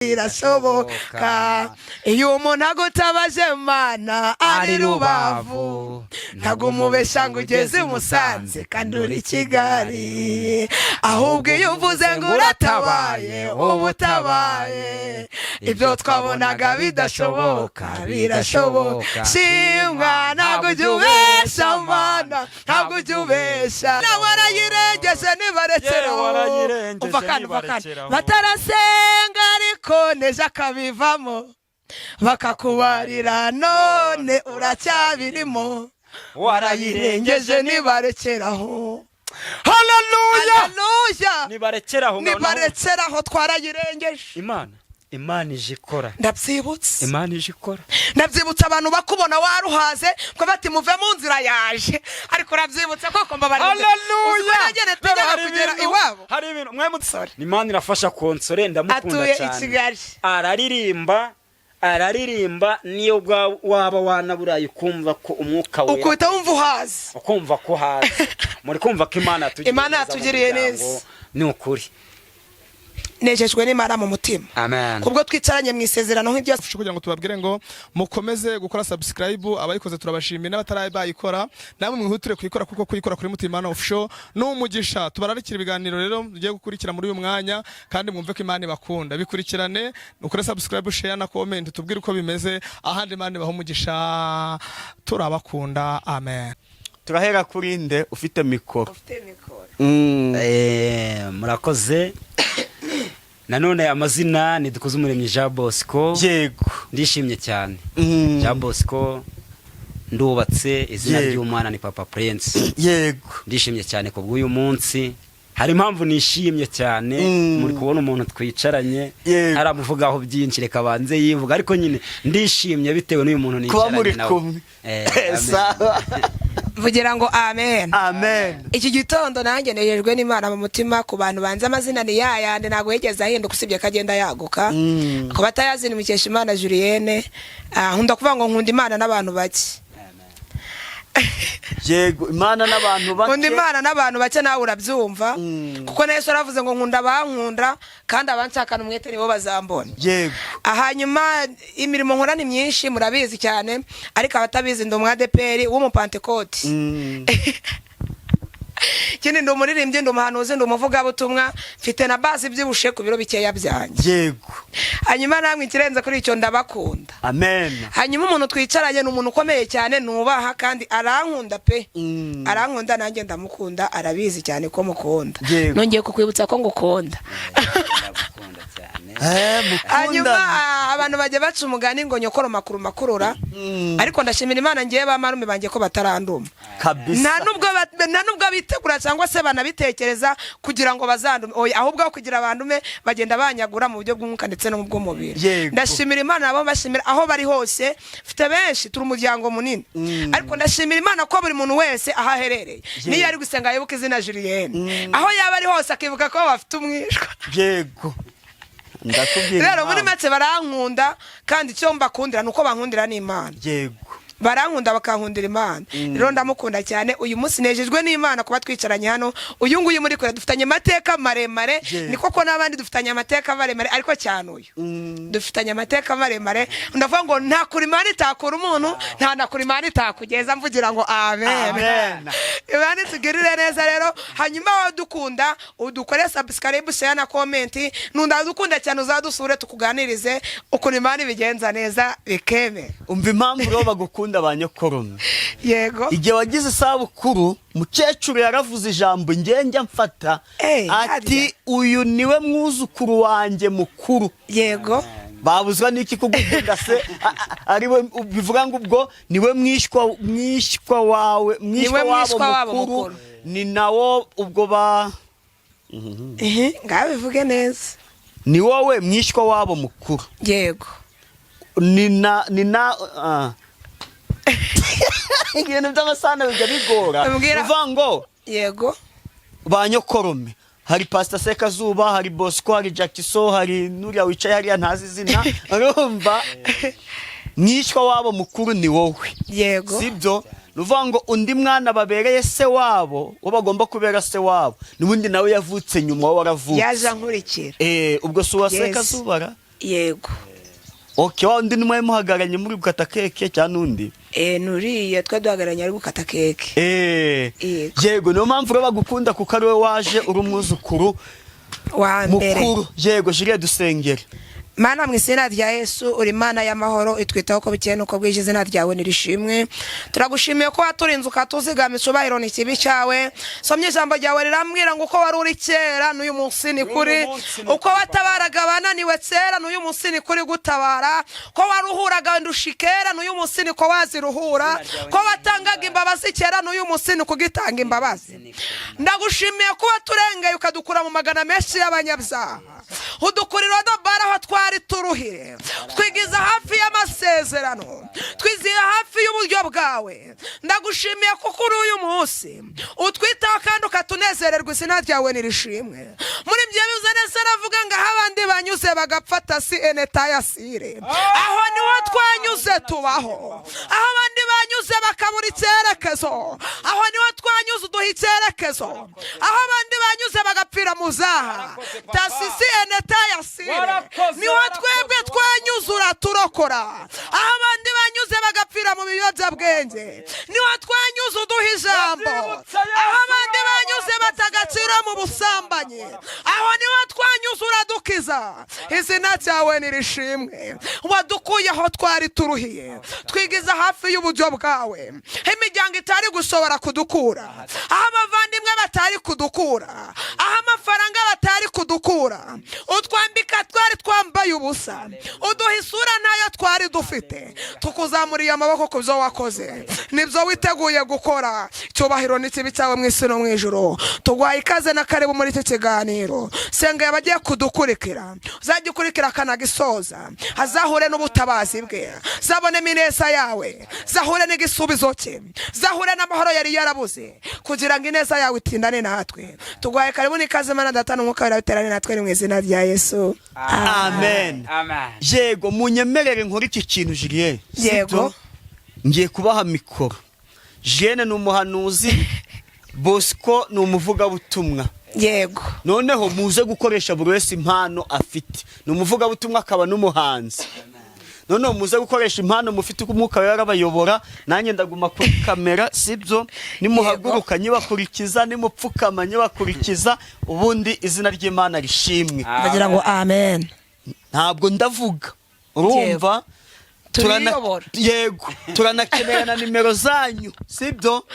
Birashoboka iyo umuntu agutabaje Mana ari Rubavu, ntabwo umubesha ngo ugeze i Musanze kandi uri i Kigali. Ahubwo iyo uvuze ngo uratabaye, uba utabaye. Ibyo twabonaga bidashoboka birashoboka. Shimwa, ntabwo ujya ubesha Mana, ntabwo ujya ubesha. Nawe warayirengeje, nibarekeraho. Yewe, warayirengeje, Umva kandi, umva kandi. Nibarekeraho. Batarasenga ariko nejo akabivamo, bakakubarira none uracyabirimo. Warayirengeje, nibarekeraho. Haleluya! Haleluya! Nibarekeraho ngaho. Nibarekeraho, twarayirengeje. Imana ije ikora. Ndabyibutse. Imana ije ikora. Ndabyibutse, abantu bakubona waruhaze ko bati: "Muve mu nzira, yaje." Ariko urabyibutse koko, mbabarira. Haleluya! Tujyaga Hari kugera iwabo. Hari ibintu mwe mutsore. Imana irafasha konsore, ndamukunda Atuye i cyane. Kigali. Araririmba, araririmba, niyo waba wanaburaye ukumva ko umwuka wera Ukubita wumva uhaze. Ukumva ko haze. Muri kumva ko Imana yatugiriye Imana neza mu yatugiriye muryango. neza. Ni ukuri. Nejejwe n'Imana mu mutima Amen. kubwo twicaranye mu isezerano nk'ibyo. Kugira ngo tubabwire ngo mukomeze gukora subscribe. Abayikoze turabashimiye, n'abatarabayikora namwe mwihutire kuyikora, kuko kuyikora kuri Mutimana Official ni umugisha. Tubararikira ibiganiro rero mugiye gukurikira muri uyu mwanya, kandi mwumve ko Imana ibakunda. Bikurikirane, ukore subscribe, share na comment, tubwire uko bimeze ahandi. Imana ibahe umugisha, turabakunda, amen. Turahera kuri nde ufite mikoro? Ufite mikoro. Murakoze nanone. Amazina ni Dukuzumuremyi Jean Bosco. Ndishimye cyane. Jean Bosco, ndubatse, izina ry'umwana ni Papa Prince. Ndishimye cyane ku bw'uyu munsi. Hari impamvu nishimye cyane. Muri kubona umuntu twicaranye, haramuvugaho byinshi, reka banze yivuga, ariko nyine ndishimye bitewe n'uyu muntu Kuba muri nicaranye nawe. kumwe. Amen. Sawa. Vugira ngo amen. Amen. Iki gitondo nanjye nejejwe n'Imana mu mutima. Ku bantu banze, amazina ni yayandi, ntabwo yigeze ahinduka usibye ko agenda yaguka. Ku batayazi, ni Mukeshimana Julienne. Nkunda kuvuga ngo nkunda Imana n'abantu bake. Yego, Imana n'abantu bake. Nkunda Imana n'abantu bake, nawe urabyumva, kuko na Yesu yaravuze ngo: "Nkunda abankunda, kandi abanshakana umwete nibo bazambona." Hanyuma imirimo nkora ni myinshi, murabizi cyane, ariko abatabizi, ndi umwadeperi w'umupantekoti. Ikindi, ndi umuririmbyi, ndi umuhanuzi, ndi umuvugabutumwa, mfite na basi ibyibushye ku biro bikeya byanjye. Hanyuma namwe, ikirenze kuri icyo, ndabakunda. Amen. Hanyuma umuntu twicaranye ni umuntu ukomeye cyane nubaha, kandi arankunda pe. Arankunda, nanjye ndamukunda, arabizi cyane ko mukunda. Nongeye kukwibutsa ko ngukunda. Ndagukunda cyane. Hanyuma Mukundane. Abantu bajya baca umugani ngo nyokoro makuru makurura, ariko ndashimira Imana ngewe ba marume banjye ko bataranduma. Nta nubwo bitegura cyangwa se banabitekereza kugira ngo bazandume. Oya, ahubwo aho kugira bandume bagenda banyagura mu buryo bw'umwuka ndetse no mu bw'umubiri. Ndashimira Imana nabo, bashimira aho bari hose. Mfite benshi, turi umuryango munini, ariko ndashimira Imana ko buri muntu wese aho aherereye, niyo ari gusenga yibuka izina Julienne, aho yaba ari hose akibuka ko bafite umwishwa. Yego, ndakubwira Rero muri impamvu. make barankunda, kandi icyo mbakundira ni uko bankundira n'Imana. Barankunda bakankundira Imana. Rero ndamukunda cyane. Uyu munsi nejejwe n'Imana kuba twicaranye hano. Uyu nguyu muri kure dufitanye amateka maremare. Ni koko n'abandi dufitanye amateka maremare, ariko cyane uyu dufitanye amateka maremare. Ndavuga ngo nta kure Imana itakura umuntu, nta na kure Imana itakugeza. Mvugira ngo amen. Amen. Imana itugirire neza. Rero hanyuma wowe dukunda, udukore subscribe, share na comment. Nundadukunda cyane, uzadusure tukuganirize ukuntu Imana ibigenza neza bikemera. Umva impamvu rero bagukunda ba nyokorome. Igihe wagize isabukuru, mukecuru yaravuze ijambo njya mfata, ati: Harya. "Uyu niwe mwuzukuru wanjye mukuru." Babuzwa n'iki kugukunda se ari we? Bivuga ngo ubwo niwe mwishywa wawe, mwishywa Niwe wabo mwishywa wabo mukuru. mukuru. Ni nawo ubwo ba Ngaho bivuge neza. Ni wowe mwishywa wabo mukuru. Yego. Ni na ibintu by'amasano bijya bigora. Uvuga ngo ba nyokorome hari Pasita Sekazuba, hari Bosco, hari Jackson, hari nuriya wicaye hariya ntazi izina. Urumva, mwishywa wabo mukuru ni wowe. Sibyo? Ni ukuvuga ngo undi mwana babereye se wabo, uwo bagomba kubera se wabo, n'ubundi nawe yavutse nyuma, wowe waravutse. Yaje ankurikira. Ubwo si uwa Yes. Sekazuba ra? Yego. Okay, wa undi nimwe muhagaranye muri gukata keke cyangwa n'undi? Nuriya twe duhagararanye ari gukata keke. Yego. Yego, niyo mpamvu rero bagukunda, kuko ari we waje uri umwuzukuru wa mbere mukuru. Yego, Julie, dusengere. Mana, mu izina rya Yesu, uri Imana y'amahoro itwitaho uko bukeye n'uko bwije. Izina ryawe nirishimwe. Turagushimiye ko waturinze ukatuzigama. Icubahiro ni ikibi cyawe. Somye ijambo ryawe rirambwira ngo uko wari uri kera n'uyu munsi ni kuri, uko watabaraga abananiwe kera n'uyu munsi ni kuri gutabara, ko waruhuraga ndushi kera n'uyu munsi ni ko waziruhura, ko watangaga imbabazi kera n'uyu munsi ni kugitanga imbabazi. Ndagushimiye ko waturengeye ukadukura mu magana menshi y'abanyabyaha, udukurira dobara aho twari turuhire, twigiza hafi y'amasezerano, twizira hafi y'uburyo bwawe. Ndagushimiye ko kuri uyu munsi utwitaho kandi ukatunezererwa. Izina ryawe nirishimwe. Muri ibyo bivuze neza, aravuga ngo aho abandi banyuze bagapfata si enetayasire, aho niho twanyuze tubaho. Aho abandi banyuze bakabura icyerekezo, aho niho twanyuze uduha icyerekezo. Aho abandi banyuze bagapfira mu zaha tasisi enetayasire, niho twebwe twanyuze uraturokora. Aho abandi banyuze bagapfira mu biyobyabwenge, niho twanyuze uduha ijambo. Aho abandi banyuze bata agaciro mu busambanyi, aho niho twanyuze uradukiza. Izina ryawe nirishimwe. Wadukuye aho twari turuhiye, twigiza hafi y'uburyo bwawe. Imiryango itari gushobora kudukura, aho abavandimwe batari kudukura, aho amafaranga batari kudukura, utwambika twari twambaye ubusa, uduha isura ntayo twari dufite. Tukuzamuriye amaboko ku byo wakoze nibyo witeguye gukora. Icyubahiro n'ikibi cyawe mu isi no mu ijuru. Tuguhaye ikaze na karibu muri iki kiganiro. Senga abagiye kudukurikira, uzajya ukurikira akanagisoza azahure n'ubutabazi bwe, zabonemo ineza yawe, zahure n'igisubizo cye, zahure n'amahoro yari yarabuze, kugira ngo ineza yawe itindane natwe. Tuguhaye karibu n'ikaze, Mana Data n'Umwuka Wera, biterane natwe. Ni mu izina rya Yesu. Amen. Amen. Yego, munyemerere nkore iki kintu, Julien. Yego. Sibyo? Ngiye kubaha mikoro. Julienne ni umuhanuzi, Bosco ni umuvugabutumwa. Noneho muze gukoresha buri wese impano afite. Ni umuvugabutumwa akaba n'umuhanzi. Noneho muze gukoresha impano mufite, uko Umwuka Wera arabayobora. Nanjye ndaguma kuri kamera, sibyo? Nimuhaguruka nyibakurikiza, nimupfukama nyibakurikiza, ubundi izina ry'Imana rishimwe. Ndagira ngo amen. Ntabwo ndavuga, urumva? Turiyobora. Yego, turanakenera na nimero zanyu, sibyo?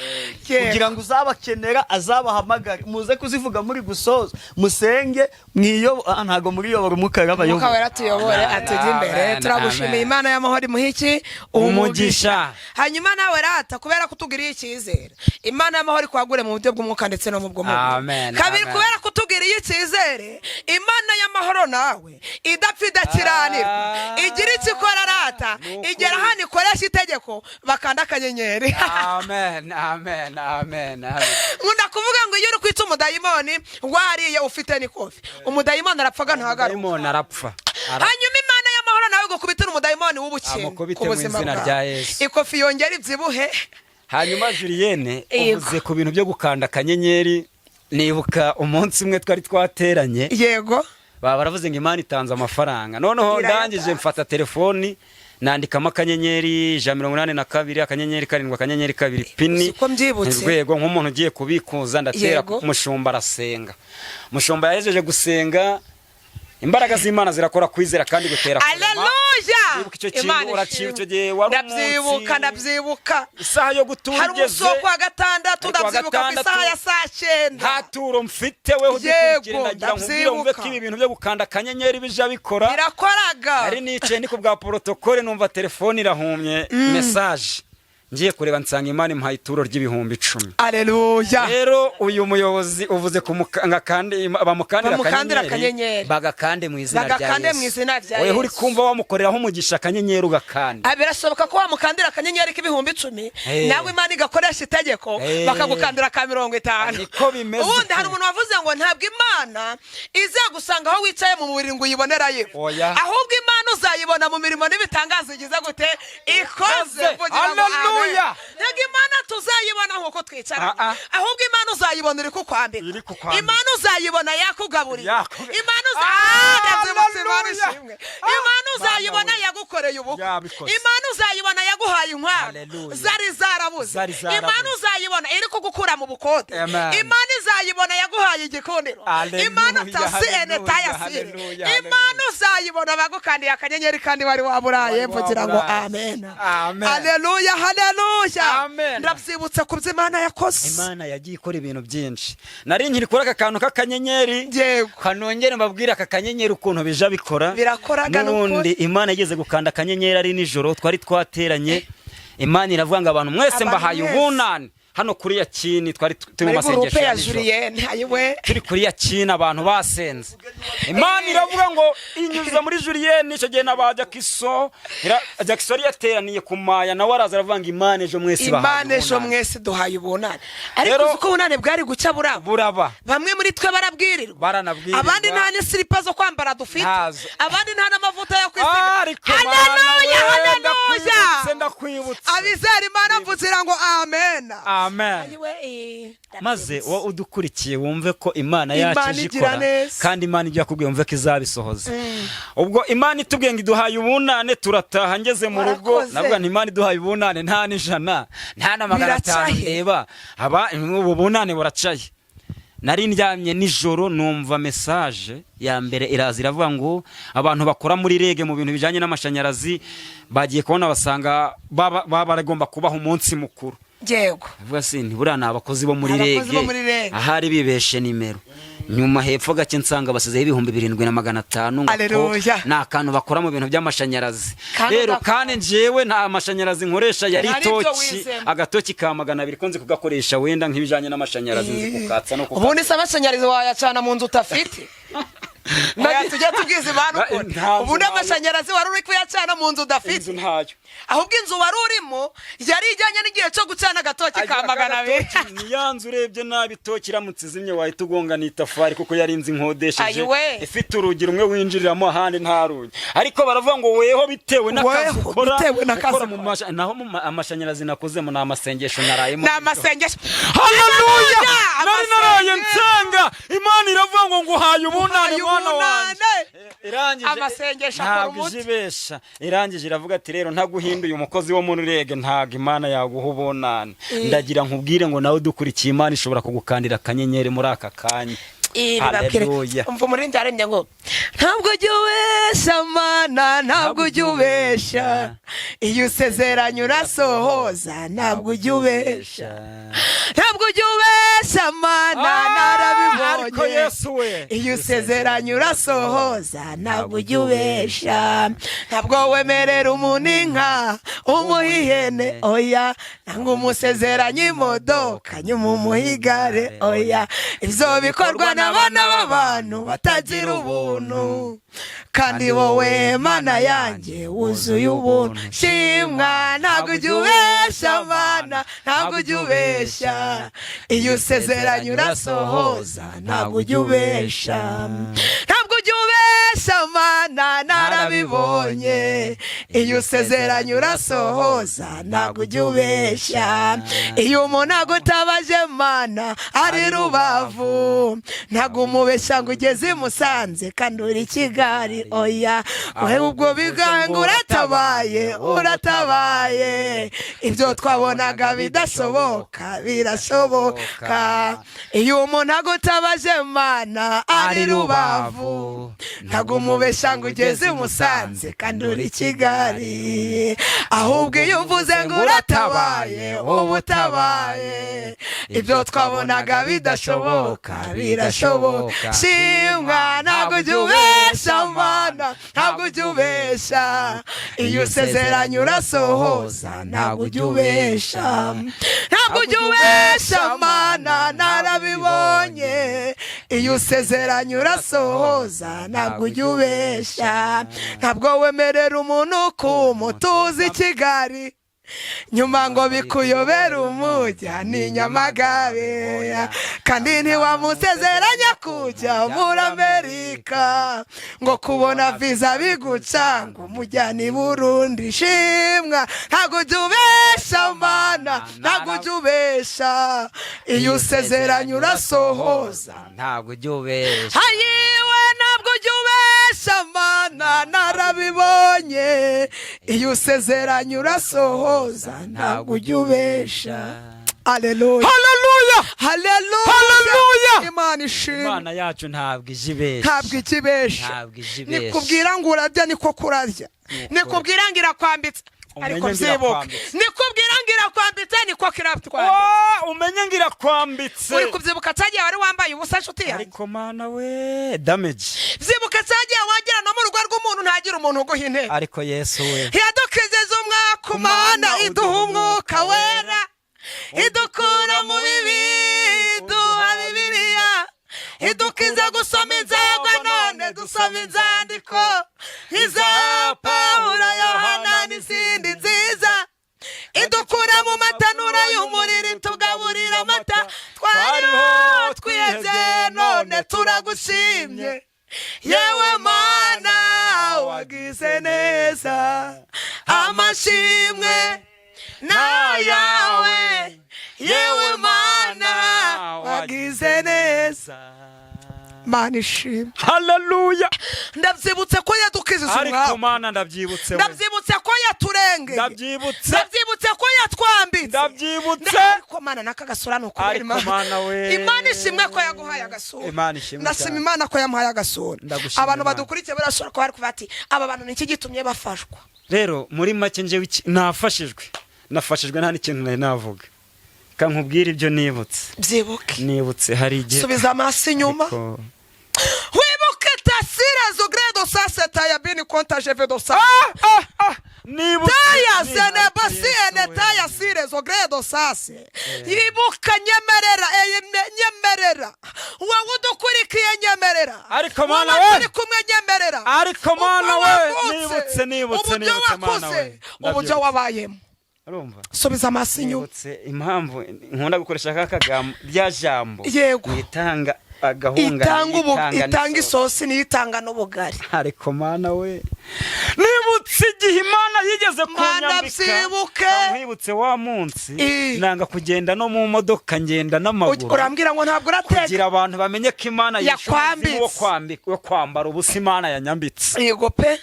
Yego. Kugira ngo uzabakenera azabahamagare. Muze kuzivuga muri gusoza musenge mwiyo. Ntabwo muriyobora, Umwuka Wera Umwuka abayobora. Wera tuyobore, Amen, atujye imbere. amen, Turagushimiye. amen. Imana y'amahoro imuhe iki? Umugisha. Hanyuma nawe rata, kubera kutugiriye icyizere, Imana y'amahoro ikwagure mu buryo bw'umwuka ndetse no mu bw'umubiri. Amen, Kabiri, amen. kubera kutugiriye icyizere, Imana y'amahoro nawe idapfa idakiranirwa igira icyo ikora rata. Ni ukuri. Igera hano ikoresha itegeko, bakanda akanyenyeri. Amen, amen, amen, amen. Nkunda kuvuga ngo iyo uri kwica umudayimoni wariye ufite n'ikofi, umudayimoni arapfaga ntagaruka. Dayimoni arapfa. Hanyuma Imana y'amahoro nawe gukubitira umudayimoni w'ubukene Amukubite ku mu buzima izina bwawe. rya Yesu. Ikofi yongera ibyibuhe. Hanyuma Julienne, Yego. uvuze ku bintu byo gukanda akanyenyeri, nibuka umunsi umwe twari twateranye, baba baravuze ngo Imana itanze amafaranga. Noneho Irayatanze. ndangije mfata telefoni nandikamo *182 *7 *2 PIN. Uzi ko mbyibutse. Urwego, nk'umuntu ugiye kubikuza, ndatera. Umushumba arasenga, umushumba yahejeje gusenga, imbaraga z'Imana zirakora, kwizera kandi gutera kurema. Aleluya. Wibuka icyo kintu? Imana Uraciye ishimwe. icyo gihe wari Ndabyibuka. umunsi- Ndabyibuka. Isaha yo gutura Hari umunsi igeze wo kuwa gatandatu. Ariko kuwa Ndabyibuka ku gatandatu, isaha ya saa 9. Nta turo mfite. Weho udukurikire, ndagira ngo ubwire wumve Ndabyibuka. ko ibi bintu byo gukanda akanyenyeri bija bikora. Birakoraga. Nari nicaye ni ku bwa protocole, numva telefone irahumye message, ngiye kureba nsanga Imana impaye ituro ry'ibihumbi 10. Aleluya. Rero uyu muyobozi uvuze kandi bamukandira Bamukandira akanyenyeri, akanyenyeri. bagakande mu izina rya Bagakande Yesu. mu izina rya Weho uri Yesu. kumva wamukoreraho umugisha, akanyenyeri ugakanda. Birashoboka ko wamukandira akanyenyeri k'10,000, nawe Imana igakoresha itegeko, bakagukandira ka 50. Niko bimeze. Ubundi hari umuntu wavuze ngo ntabwo Imana izagusanga aho wicaye mu mubiri ngo uyibonerayo, Oya. ahubwo Imana uzayibona mu mirimo n'ibitangaza igize gute ikoze. Ikoze. Vugira ngo amen. Hallelujah. Ntabwo Imana tuzayibona nk'uko twicaranye, ahubwo Imana uzayibona iri kukwambika. Iri kukwambika. Imana uzayibona yakugaburiye. Imana Ndabyibutse, Imana ishimwe. Imana uzayibona yagukoreye ubukwe. Yabikoze. Imana uzayibona yaguhaye inkwano Hallelujah. zari zarabuze. Zari zarabuze. Imana uzayibona iri kugukura mu bukode. Amen. Imana izayibona yaguhaye igikundiro. Hallelujah, Imana tasi ene hallelujah, tayasire. hallelujah, Imana uzayibona bagukandiye akanyenyeri kandi wari waburaye. Wari Mvugira ngo waburaye. amen. Amen. Haleluya, haleluya. Amen. Ndabyibutse ku byo Imana yakoze. Imana yagiye ikora ibintu byinshi. Nari nkiri kuri aka kantu k'akanyenyeri. Yego. Kanongere mbabwire aka kanyenyeri ukuntu bija bikora. Birakoraga ni ukuri. N'ubundi Imana igeze gukanda akanyenyeri ari nijoro, twari twateranye. Imana iravuga ngo abantu mwese Abantu mbahaye mwese. ubunani. Hano kuri ya kini twari turi mu Muri masengesho groupe ya ya nijoro. Julienne, ayiwe. Turi kuri ya kini, abantu basenze, Imana iravuga ngo inyuza muri Julienne. Icyo gihe n'aba Jackson, Jackson yari yateraniye ku maya, nawe araza aravuga ngo Imana ejo mwese ibahaye Imana ejo ubunani. mwese duhaye ubunani. Ariko Rero- uzi ko ubunani bwari gucya buraba? Buraba. Bamwe muri twe barabwirirwa, Baranabwirirwa. abandi nta n'isiripa zo kwambara dufite, Ntazo. abandi nta n'amavuta yo kwisiga. Ariko Mana Haleluya, we, haleluya. ndakwibutse, ndakwibutse. Abizera Imana, mvugira ngo amen. Amen. Ayiwe, Maze wowe udukurikiye wumve ko Imana yacu Imana ije igira ikora, neza. kandi Imana ibyo yakubwiye wumve ko izabisohoza. Ubwo Imana itubwiye ngo iduhaye ubunane, turataha. Ngeze mu rugo, Warakoze. navuga nti Imana iduhaye ubunane, nta n'ijana, nta na 500. Biracaye. Ndeba aba ubu bunane buracaye. Nari ndyamye nijoro, numva message ya mbere iraza, iravuga ngo abantu bakora muri REG mu bintu bijyanye n'amashanyarazi bagiye kubona basanga baba baragomba kubaha umunsi mukuru. Avuga se ntiburiya ni abakozi bo muri Abakozi bo REG? muri REG. Ahari bibeshe nimero. Nyuma hepfo gake nsanga basizeho 7500 ngo ko Haleluya. ni akantu bakora mu bintu by'amashanyarazi. Kandi Rero ugakora. kandi njyewe nta mashanyarazi nkoresha, yari Nta n'ibyo itoki. wizemo. Agatoki ka 200 ko nzi kugakoresha, wenda nk'ibijyanye n'amashanyarazi nzi kukatsa no kukatsa. Ubundi se amashanyarazi wayacana mu nzu utafite? Oya, tujye tubwiza Imana ukuri. Nta nzu Ubundi ntayo. amashanyarazi wari uri kuyacana mu nzu udafite? Inzu ntayo. Ahubwo inzu wari urimo yari ijyanye n'igihe cyo gucana agatoki ka 200. Agatoki ni ya nzu urebye nabi, itoki iramutse izimye wahita ugonga n'itafari, kuko yari inzu inkodesheje Ayiwe. ifite urugi rumwe winjiriramo, ahandi nta rugi. Ariko baravuga ngo weho bitewe n'akazi Weho, ukora, bitewe n'akazi ukora mu ukora. naho mu amashanyarazi nakozemo ni amasengesho narayemo. Ni amasengesho. Haleluya! Nari naraye Amasengesho. nsenga, Imana iravuga ngo nguhaye ubunane, Nguhaye mwana wanjye. ubunane. Irangije Amasengesho akora ntabwo umuti. ijibesha. Irangije iravuga ati rero ntaguhinduye umukozi wo muri REG, ntabwo Imana yaguha ubunane. Ndagira nkubwire ngo nawe dukurikiye, Imana ishobora kugukandira akanyenyeri muri aka kanya. Haleluya. Umva, umurindi yarembye ngo ntabwo ujya ubeshya Mana, ntabwo ujya ubeshya, iyo usezeranye urasohoza, ntabwo ujya ubeshya, ntabwo ujya ubeshya Mana. Ariko Narabibonye. Yesu we. Iyo usezeranye urasohoza, ntabwo ujya ubeshya. Ntabwo wemerera umuntu inka umuha ihene, oya. Ntabwo umusezeranye imodoka nyuma umuha igare, oya. Ibyo bikorwa n'abana b'abantu batagira ubuntu, kandi wowe Mana yanjye wuzuye ubuntu. Shimwa, ntabwo ujya ubeshya Mana, ntabwo ujya ubeshya, iyo usezeranye urasohoza, ntabwo ujya ubeshya, ntabwo ujya ubeshya Mana. Narabibonye, iyo usezeranye urasohoza, ntabwo ujya ubeshya. Iyo umuntu agutabaje Mana ari Rubavu, ntabwo umubeshya ngo ugeze i Musanze kandi uri i Kigali, oya. Wowe ubwo biganga uratabaye, uratabaye. Ibyo twabonaga bidashoboka birashoboka. Iyo umuntu agutabaje Mana ari Rubavu, ntabwo umubeshya ngo ugeze i Musanze kandi uri i Kigali. Ahubwo iyo uvuze ngo uratabaye, uba utabaye. Ibyo twabonaga bidashoboka birashoboka. Shimwa, ntabwo ujya ubeshya Mana, ntabwo ujya ubeshya, iyo usezeranye urasohoza, ntabwo ujya ubeshya, ntabwo ujya ubeshya Mana. Narabibonye, iyo usezeranye urasohoza, ntabwo ujya ubeshya. Ntabwo wemerera umuntu kumutuza i Kigali nyuma ngo bikuyobere umujya ni Nyamagabe, kandi ntiwamusezeranya kujya muri Amerika ngo kubona viza biguca ngo umujyane i Burundi. Shimwa, ntabwo ujya ubeshya Mana, ntabwo ujya ubeshya, iyo usezeranye urasohoza. Ntabwo ujya ubeshya. Hayiwe, ntabwo ujya Narabibonye, iyo usezeranye urasohoza, ntabwo ujya ubesha. Aleluya! Haleluya! Haleluya! Haleluya! Imana ishimwe. Imana yacu ntabwo ije ibesha. Ntabwo ikibesha. Ntabwo ije ibesha. Nikubwira ngo urarya, niko kurarya. Nikubwira ngo irakwambitse, Umenye ariko ngo byibuke. irakwambitse. Nikubwira ngo irakwambitse, niko kiratwambitse. Oh, umenye ngo irakwambitse. Uri kubyibuka cyagiye wari wambaye ubusa, nshuti yanjye? Ariko Mana we, damage. Byibuka cyagiye wagera no mu rugo rw'umuntu ntagire umuntu uguha intebe. Ariko Yesu we. Yadukiziza umwaka umana, iduha Umwuka Wera, idukura mu bibi, iduha Bibiliya, idukiza gusoma inzego, none dusoma inzandiko iza Pawulo, Yohana n'izindi nziza, idukura mu matanura y'umuriro, itugaburira amata. Twariho twihebye, none turagushimye. Yewe Mana, wagize neza, amashimwe n'ayawe. Yewe Mana, wagize neza. Mana ishimwe. Haleluya! Ndabyibutse ko yadukijije Ariko umwaku. Mana, ndabyibutse we. Ndabyibutse ko yaturengeye. Ndabyibutse. Ndabyibutse ko yatwambitse. Ndabyibutse. Ariko Mana, n'aka gasura ni ukubera Ariko Imana. Mana we. Imana ishimwe ko yaguhaye agasura. Imana ishimwe Ndashima cyane. Imana ko yamuhaye agasura. Ndagushima Abantu Imana. badukurikiye barashobora kuba bari kuvuga ati: "Aba bantu ni iki gitumye bafashwa?" Rero muri make, njyewe nafashijwe, nafashijwe, nta n'ikintu nari navuga. Kankubwire ibyo nibutse. Byibuke. Nibutse hari igihe Subiza amaso inyuma. Ariko- Wibuke tasira zogredo sase taya bini konta jeve do sa Nibutse. Taya sene basi ene taya sire zogredo sase. Ibuka, nyemerera, eye, nyemerera wowe udukurikiye, nyemerera. Ariko Mana Wowe we! turi kumwe, nyemerera. Ariko Mana Uko we! wavutse, Nibutse, nibutse, uburyo nibutse, Mana wakuze, we. uburyo Ndabyibutse. wabayemo. Urumva? Subiza amaso inyuma. Nibutse impamvu nkunda gukoresha aka kagambo, rya jambo Yego. nitanga agahunga. Itanga ubu nitanga itanga n'isosi. isosi niyo itanga n'ubugari. Ariko Mana we, nibutse igihe Imana yigeze Mana, kunyambika. byibuke. Nkwibutse wa munsi I. nanga kugenda no mu modoka, ngenda n'amaguru, Urambwira ngo ntabwo urateka. kugira abantu bamenye ko Imana yishe Yakwambitse. umuzimu wo kwambara ubusa. Imana yanyambitse. Yego pe.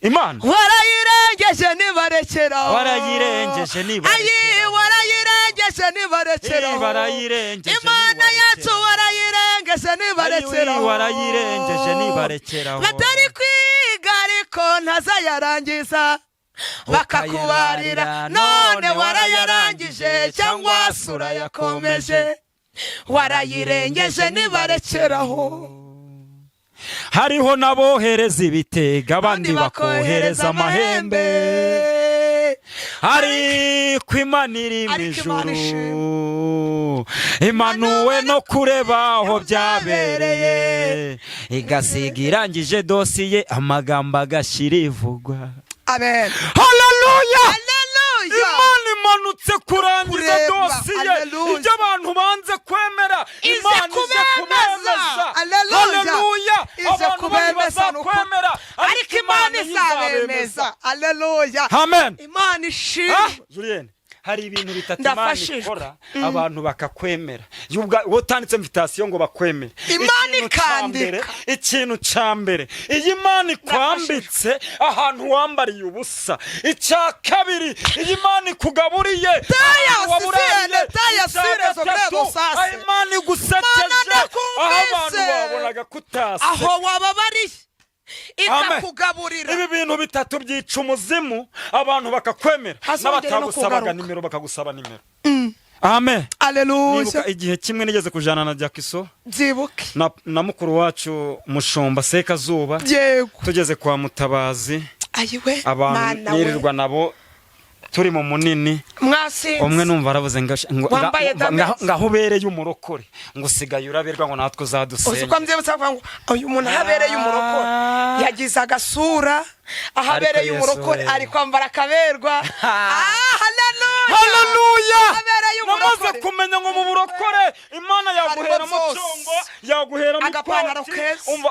Imana Warayirengeje nibarekeraho. Warayirengeje nibarekeraho. Ayi, warayirengeje nibarekeraho. Ii, warayirengeje Imana yacu, nibarekeraho. warayirengeje nibarekeraho. Ayi, warayirengeje nibarekeraho. Batari kwiga ariko ntazayarangiza, bakakubarira, none warayarangije cyangwa se urayakomeje. Warayirengeje nibarekeraho. Hariho n'abohereza ibitega, abandi bakohereza amahembe, ariko Imana iri mu Ariko Imana ijuru imanuwe no kureba aho byabereye, igasiga irangije dosiye, amagambo agashyira ivugwa. Amen. Haleluya! Haleluya! Imana imanutse kurangiza Kureba, dosiye. haleluya. Ibyo abantu banze kwemera, Ize Imana ize kubemeza. kubemeza. Haleluya. Haleluya! Ize Abantu bari kubemeza ni ukuri. bazakwemera, Ariko Imana izabemeza. Haleluya! Amen. Imana ishimwe. Ah, Julienne, hari ibintu bitatu Imana Ndafashijwe. ikora abantu bakakwemera. Iyo wowe utanditse invitation ngo bakwemere. Imana Ikintu ca ikandika. mbere, ikintu ca mbere, iyo Imana ikwambitse ahantu wambariye ubusa. Icya kabiri, iyo Imana ikugaburiye Taya ahantu waburariye. sisene, taya Icya sire zo gatatu, gredo sase. aho Imana igusekeje, Mana, ndakumvise. aho abantu babonaga kutaseka. Aho wababariye, Amen. ikakugaburira. Ibi bintu bitatu byica umuzimu, abantu bakakwemera, Hazongera no n'abatagusabaga kugaruka. nimero bakagusaba nimero. Amen. Aleluya. Nibuka igihe kimwe nigeze kujana na Jakiso Byibuke. na mukuru wacu Mushomba Sekazuba, Yego. tugeze kwa Mutabazi, Ayiwe, abantu Mana we. nirirwa nabo turi mu munini. Mwasinze. Umwe numva aravuze ngo Wambaye damage. ngaho ubereye umurokore, ngo usigaye uraberwa, ngo natwe Uzi ko uzadusenge. mbyibutsa avuga ngo uyu muntu aho abereye umurokore yagize agasura, aho abereye Ariko Yesu umurokore we. ari kwambara akaberwa. Ah, haleluya! Haleluya! Aho abereye Namaze umurokore kumenya ngo mu burokore Imana yaguheramo Harimo byose. congo, yaguheramo Agapantaro ikoti, keza. umva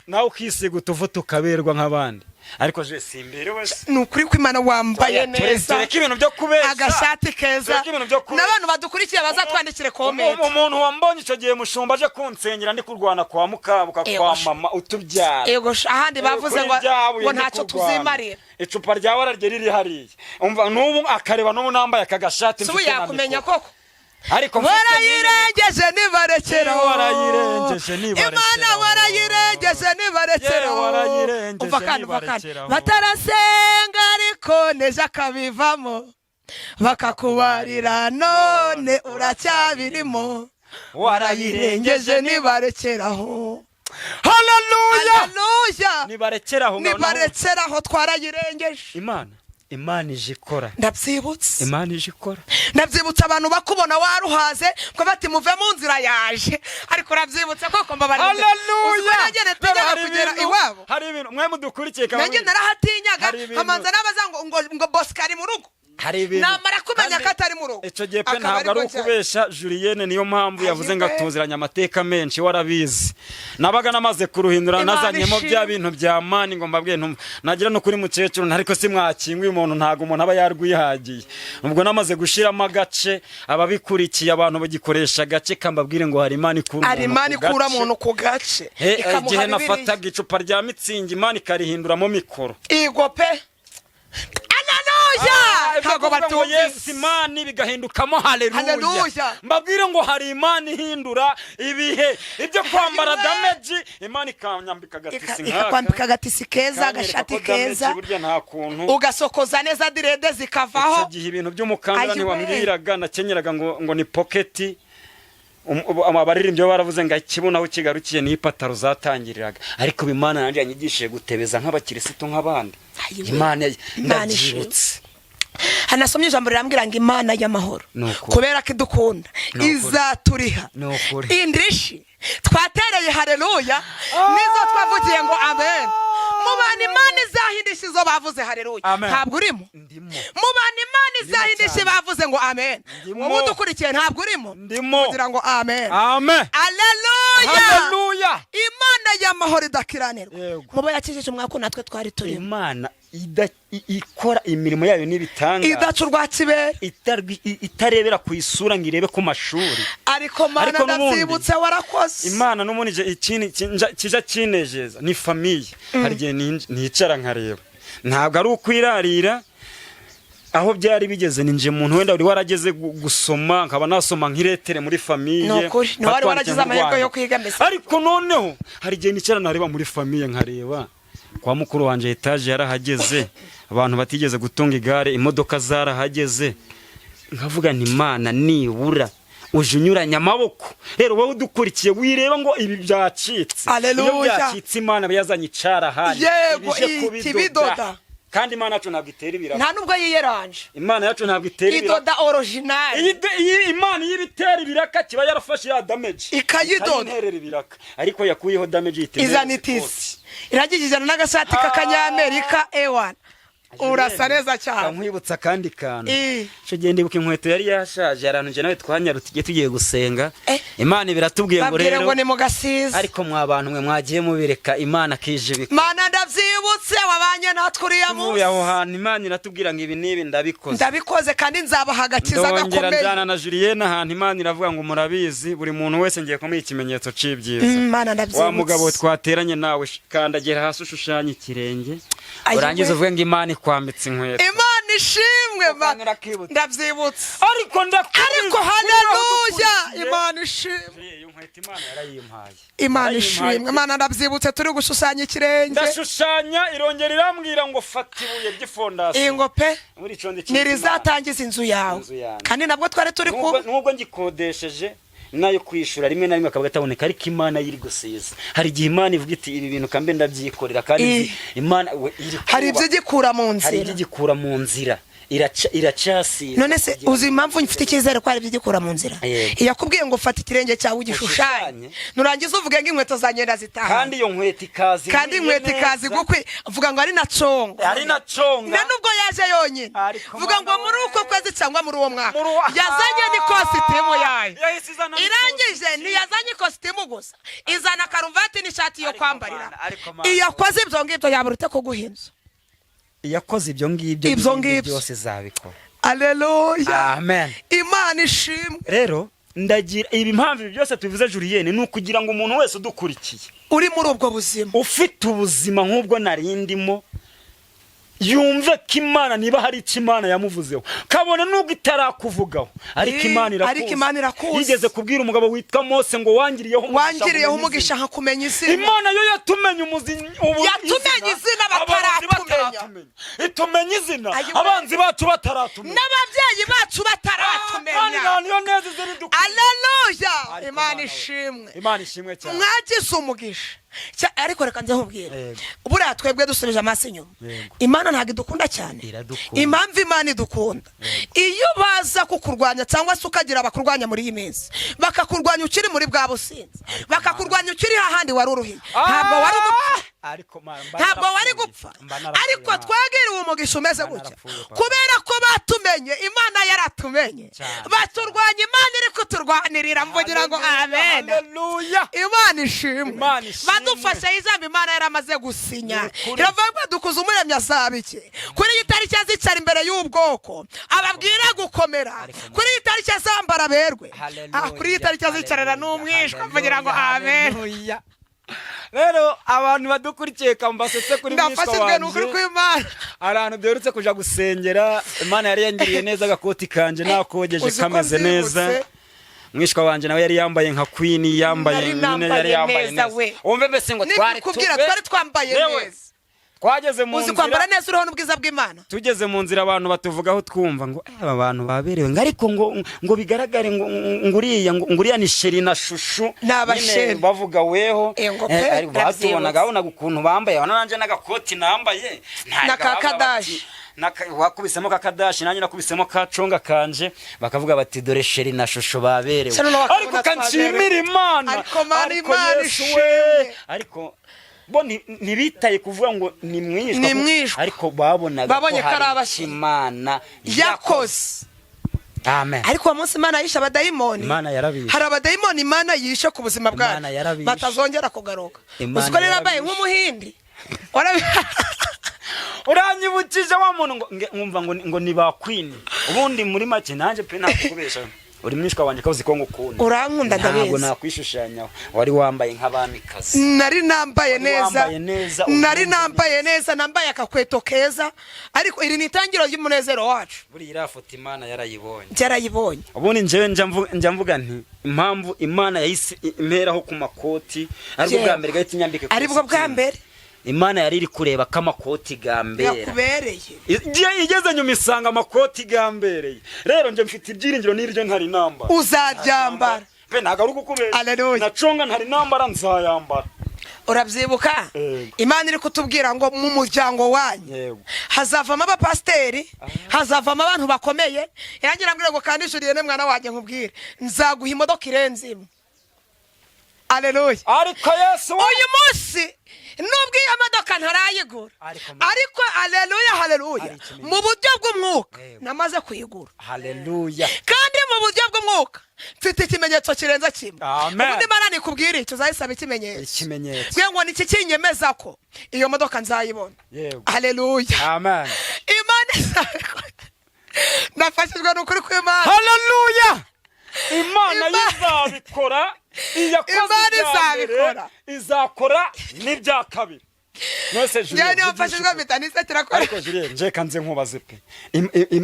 nawe ukisiga utuvuta ukaberwa nk'abandi. Ariko je simberewe se. Ni ukuri ko Imana, wambaye neza. Tureke ibintu byo kubeshya. Agashati keza. Tureke ibintu byo kubeshya. N'abantu badukurikiye bazatwandikire comment. Umuntu wambonye icyo gihe, mushumba aje kunsengera, ndi kurwana kwa mukabuka kwa mama utubyara. Yego sha, ahandi bavuze Kuri ngo ryabuye ngo ndi ntacyo kurwana. tuzimarira. Icupa rya wararye riri hariya, umva n'ubu akareba, n'ubu nambaye aka gashati Si ubu mfite na yakumenya mikoro. koko. Ariko mfite Warayirengeje, nibarekeraho. Yewe, warayirengeje, nibarekeraho. Imana warayirengeje, nibarekeraho. Yewe, warayirengeje, Umva kandi, umva kandi. nibarekeraho. Batarasenga ariko nejo akabivamo, bakakubarira none uracyabirimo. Warayirengeje, nibarekeraho. Haleluya. Haleluya. Nibarekeraho ngaho. Nibarekeraho, twarayirengeje. Imana ije ikora. Ndabyibutse. Imana ije ikora. Ndabyibutse, abantu bakubona waruhaze ko bati: "Muve mu nzira, yaje." Ariko urabyibutse koko, mbabarira. Haleluya. Nanjye natinyaga Hari kugera iwabo. Hari ibintu mwe mudukurikiye Nanjye narahatinyaga. Hari ibintu- Nkamanza nabaza ngo Bosco ari mu rugo? Hari ibintu Namara kumenya Kandi ko atari mu rugo, icyo gihe pe, akaba ntabwo ari aribwo njyayo. ukubesha Julienne, niyo mpamvu yavuze ngo Ayiwe. atuziranye amateka menshi, warabizi. Nabaga namaze kuruhindura, Imana nazanyemo ishimwe. bya bintu bya mani ngo mbabwiye ntumva nagira no kuri mukecuru, ariko si mwakinguye umuntu, ntabwo umuntu aba yarwihagiye. Ubwo namaze gushiramo agace, ababikurikiye, abantu bagikoresha agace, kambabwire ngo hari Imana ikura Hari umuntu Imana ku ikura gace. umuntu ku gace, ikamuha Igihe Bibiliya. nafataga icupa rya mitsingi, Imana ikarihinduramo mikoro. Igo pe, aleluya. Ntabwo Ntabwo ngo Yesu batumvise. Imana bigahindukamo haleluya. Haleluya. Mbabwire ngo hari Imana ihindura ibihe, ibyo kwambara Ayiwe. damage, Imana ikanyambika agatisi nk'aka. Ikakwambika agatisi keza, Ikanyereka agashati ko damage keza, burya nta kuntu. Ugasokoza neza, dread zikavaho. Icyo gihe ibintu by'umukandara Ayiwe. ntiwambwiraga, nakenyeraga ngo ni pocket. Abaririmbyi bo baravuze ngo ikibuno aho kigarukiye niyo ipataro zatangiriraga, ariko ubu Imana nanjye yanyigishije gutebeza nk'abakirisitu nk'abandi. Ayiwe. Imana Imana ishimwe. ndabyibutse. Hanasomye ijambo rirambwira ngo Imana y'amahoro, Ni ukuri. kubera ko idukunda, Ni ukuri. izaturiha Ni ukuri. indirishi twatereye haleluya nizo twavugiye ngo amen. Mu bantu Imana izahindisha izo bavuze haleluya, Amen. ntabwo urimo. Ndimo. Mu bantu Imana izahindisha cyane. bavuze ngo amen, Ndimo. wowe udukurikiye ntabwo urimo. Ndimo. Kugira ngo amen. Amen. Aleluya. Haleluya. Imana y'amahoro idakiranirwa, Yego. mubo yakijije umwaka natwe twari turimo. Imana ikora imirimo yayo n'ibitangaza. Idaca urwa kibera. Itarebera ku isura ngo irebe ku mashuri. Ariko Mana, Ariko n'ubundi- ndabyibutse, warakoze. Imana n'ubundi ikindi kijya kinejeza ni famille. Hari igihe nicara nkareba, ntabwo ari ukwirarira aho byari bigeze, ni nje muntu wenda wari warageze gusoma, nkaba nasoma nk'iretere muri famille. Ni ukuri, ni wari batwandikiye waragize amahirwe nk'urwandiko. yo kwiga mbese. Ariko noneho hari igihe nicara nareba muri famille, nkareba kwa mukuru wanjye etaje yarahageze, abantu batigeze gutunga igare, imodoka zarahageze, nkavuga nti: "Imana, nibura uje unyuranya amaboko." Rero wowe udukurikiye, wireba ngo ibi byacitse. Haleluya. Iyo byacitse, Imana aba yazanye icarahani Yego, ibije ihita ibidoda. Kandi Imana yacu ntabwo itera ibiraka. Nta nubwo yiyeranje. Imana yacu ntabwo itera ibiraka. Idoda original. Iyi Imana iyo ibitera ibiraka, kiba yarafashe ya damage Ikayidoda. ikayinterera ibiraka, ariko yakuyeho damage ihita Izana impereza itisi irangije, ijana n'agashati k'akanyamerika, ewana, urasa neza cyane. Nkwibutsa akandi kantu. Eh. Icyo gihe ndibuka inkweto yari yashaje, ahantu njye nawe twanyarutse igihe tugiye gusenga. Eh. Imana biratubwiye ngo Babwire rero ngo ni mu gasiza. Ariko mwa bantu mwe mwagiye mubireka, Imana kije bika. Mana, ndabyibutse, wabanye natwe uriya Tuvuye munsi. aho hantu, Imana iratubwira ngo ibi n'ibi ndabikoze. Ndabikoze kandi nzabaha agakiza Ndongera gakomeye. njyana na Julienne ahantu, Imana iravuga ngo murabizi, buri muntu wese ngiye kumuha ikimenyetso c'ibyiza. Mana, ndabyibutse. Wa mugabo twateranye nawe, kandagira hasi ushushanye ikirenge, Ayiwe. urangize uvuge ngo Imana ikwambitse inkweto. Imana ishimwe Kandi urakibutse. Ndabyibutse. Ariko ndakubizi. Ariko haleluya, Imana ishimwe. Iyo nkweto Imana yarayimpaye. Imana Yarayimpaye. ishimwe. Imana, ndabyibutse turi gushushanya ikirenge. Ndashushanya, irongera irambwira ngo fata ibuye ry'ifondasiyo. Ingo pe. Muri ico ndi kintu Ntirizatangiza inzu yawe. Inzu yanjye. Kandi nabwo twari turi nubwo ku nubwo ngikodesheje, nayo kwishura rimwe na rimwe akaba ataboneka, ariko Imana yiri gusiza. Hari igihe Imana ivuga iti: "Ibi bintu kambe ndabyikorera." Kandi Imana we iri Hari kuba. ibyo igikura mu Hari nzira. ibyo igikura mu nzira, iracasiza. None se uzi impamvu mfite icyizere ko hari ibyo igikura mu nzira? Yego. Yakubwiye ngo fata ikirenge cyawe ugishushanye, Ushushanye. nurangiza uvuge ngo inkweto zanjye ndazitaha. Kandi iyo nkweto ikaza Kandi inkwiye inkweto ikaza neza. igukwi, vuga ngo ari na congo. Ari na conga. Na nubwo yaje yonyine, Ariko vuga ngo Mana muri we. uko kwezi cyangwa muri uwo mwaka Muri uwo- yazanye n'ikositimu yayo. Yahise izana Irangije, n'ikositimu. ntiyazanye ikositimu gusa, izana karuvati n'ishati yo Ariko kwambarira. Mana, ariko Mana. Iyo akoze ibyo ngibyo, yabura ute kuguha inzu? Yakoze ibyo ngibyo. Ibyo n'ibindi ngibyo. byose izabikora. Aleluya. Amen. Imana ishimwe. Rero ndagira ibi, impamvu ibi byose tubivuze, Julienne, ni ukugira ngo umuntu wese udukurikiye uri muri ubwo buzima, ufite ubuzima nk'ubwo narindimo, yumve ko Imana, niba hari icyo Imana yamuvuzeho, kabone nubwo itarakuvugaho, ariko Imana irakuzi. Ariko Imana irakuzi. Yigeze kubwira umugabo witwa Mose ngo: "Wangiriyeho umugisha, "Wangiriyeho nkumenya umugisha izina." nkakumenya izina." Imana yo yatumenye ubu Yatumenye izina abarozi bataratumenya. bataratumenya. Itumenya izina Ayiwe. abanzi bacu bataratumenya, n'ababyeyi bacu kandi bataratumenya. Nta niyo neza iziri dukwiye. Aleluya. Ariko Imana Mana we. ishimwe. Imana ishimwe cyane. Mwagize umugisha. Ariko reka nze nkubwire. Yego. Buriya twebwe dusubije amaso inyuma, Yego. Imana ntabwo idukunda cyane? Iradukunda. Impamvu Imana idukunda, iyo baza kukurwanya cyangwa se ukagira abakurwanya muri iyi minsi, bakakurwanya ukiri muri bwa businzi, bakakurwanya ukiri hahandi wari uruhiye, ntabwo wari gupfa. Ariko mba Ntabwo wari narapfuye. gupfa. Mba narapfuye, Ariko Mana. twagiriwe umugisha umeze Mba gutya narapfuye, papa. kubera ko batumenye Imana yaratumenye. Cyane. Baturwanya, Imana iri kuturwanirira. Mvugira ngo amen. Haleluya. Imana ishimwe. Imana ishimwe. Badufashe ijambo Imana yaramaze gusinya. Ni ukuri. Iravuga ngo dukuze Umuremyi azaba iki kuri iyi tariki, azicara imbere y'ubwoko ababwire gukomera. Kuri iyi tariki azambara berwe. Ah, kuri iyi tariki azicarana n'umwishwa. Mvugira ngo amen. Haleluya. Rero abantu badukurikiye, kambasetse kuri mwishwa Ndafashijwe ni ukuri wanje. kw'Imana. Hari ahantu duherutse kuja gusengera, Imana yari yangiriye neza, agakoti kanje nakogeje Uzi ko kameze neza. mbyibutse? Mwishwa wanje nawe yari yambaye nka queen, yambaye Nari nyine nambaye yari yambaye neza neza. we. Wumve mbese ngo twari Nikubwira, twari twambaye Yewe, neza. Twageze mu Uzi kwambara nzira, neza uriho n'ubwiza bw'Imana. tugeze mu nzira, abantu batuvugaho, twumva ngo: "Eh, aba bantu baberewe," ngo ariko ngo bigaragare ngo uriya ni chéri na chouchou. Ni abachéri. Nyine bavuga weho. Eh, ngo pe, ariko batubonaga, ndabyibutse. wabonaga ukuntu bambaye, wana nanjye n'agakoti nambaye. Ntabwo Na ka bavuga bati- kadashi. Wakubisemo ka kadashi, nanjye nakubisemo ka conga kanje, bakavuga bati: "Dore chéri na chouchou baberewe." Se noneho bakabona Ariko kanshimira twaberewe. Imana. Ariko Mana, Ariko Imana Yesu ishimwe. we, ariko bo ntibitaye kuvuga ngo ni mwishwa, Ni mwishwa. ariko babonaga Babonye ko ko ari hari abashyitsi. Imana Yakoze. Amen. Ariko uwo munsi Imana yishe abadayimoni. Imana yarabishe. Hari abadayimoni Imana yishe ku buzima Imana bwacu yarabishe. batazongera kugaruka. Imana Uzi ko rero yambaye yarabishe. nk'umuhindi. Uranyibukije wa muntu ngo nkumva ngo ni ba queen. Ubundi muri make nanjye pe, ntakubesha, uri mwishwa wanjye, kabuze ko ngukunda. Urankunda, Ntabwo ndabizi. nakwishushyanyaho, wari wambaye nk'abamikazi. Nari nambaye Wari neza. wambaye neza, Nari ubundi nambaye neza, nambaye akakweto keza. Ariko iri ni itangiriro ry'umunezero wacu. Buriya iriya foto Imana yarayibonye. Byarayibonye. Ubundi njyewe njya mvuga nti impamvu Imana yahise imperaho ku makoti, aribwo bwa mbere gahita inyambika Aribwo bwa ikositimu. mbere. Imana yari iri kureba ko amakoti gambera. Yakubereye. Igihe igeze nyuma isanga amakoti gambereye. Rero njye mfite ibyiringiro n'iryo ntari nambara Uzaryambara. Pe, ntabwo ari ukukubeshya. Haleluya. Naconga ntari nambara, nzayambara. Urabyibuka? Yego. Imana iri kutubwira ngo mu muryango wanyu Yego. hazavamo abapasiteri, hazavamo abantu bakomeye. Irangira mbwira ngo kandi Julienne mwana wanjye, nkubwire, nzaguha imodoka irenze imwe. Aleluya. Ariko Yesu we! Uyu munsi nubwo iyo modoka ntarayigura, Ariko ariko aleluya, haleluya, Hari ikimenyetso. mu buryo bw'umwuka Yego. namaze kuyigura. Haleluya. Kandi mu buryo bw'umwuka mfite ikimenyetso kirenze kimwe. Amen. Ubundi Imana nikubwira icyo, uzayisaba ikimenyetso. Ikimenyetso. Kugira ngo niki kinyemeza ko iyo modoka nzayibona. Yego. Haleluya. Amen. Imana izabikora. Nafashijwe ni ukuri kw'Imana. Haleluya, Imana izabikora. Iyakoze Imana ibya mbere, izabikora. izakora n'ibya kabiri. Nose Njyewe Julien, niyo mfashijwe mpita nisekera ko ariko Julien, nje kanze nkubaze pe.